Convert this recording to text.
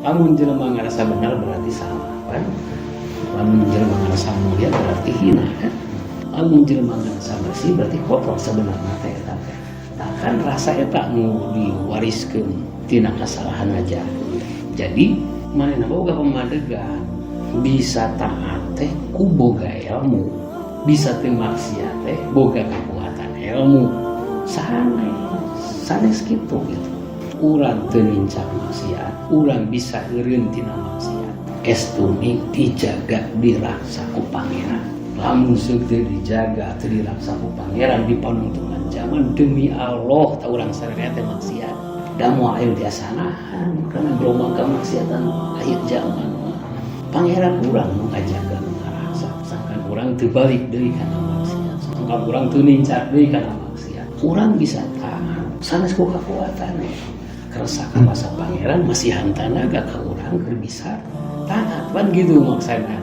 Lamun jelema ngarasa benar berarti salah kan. Lamun jelema ngarasa mulia berarti hina kan. Lamun jelema ngarasa bersih berarti kotor sebenarnya teh eta teh. Tah kan rasa eta nu diwariskeun tina kesalahan ngajarkeun teh. Jadi manehna boga pamadegan bisa taat teh ku boga ilmu, bisa teu maksiat teh boga kekuatan ilmu. Sanes sanes kitu gitu. Urang teu nincak maksiat, urang bisa eureun tina maksiat. Estuni dijaga, diraksa ku Pangeran. Lamun seuk teu dijaga, teu diraksa ku Pangeran di panungtungan zaman, demi Allah tah urang sararea teh maksiat. Da moal aya tiasa nahan karena gelombang kemaksiatan akhir zaman mah. Pangeran urang nu ngajaga, nu ngaraksa. Sangkan urang teu balik deui kana maksiat, sangkan urang teu nincak deui kana maksiat. Urang bisa tahan sanes ku kakuatan ya. Kersa kuasa Pangeran masihan tanaga ka urang keur bisa taat kan gitu maksudna.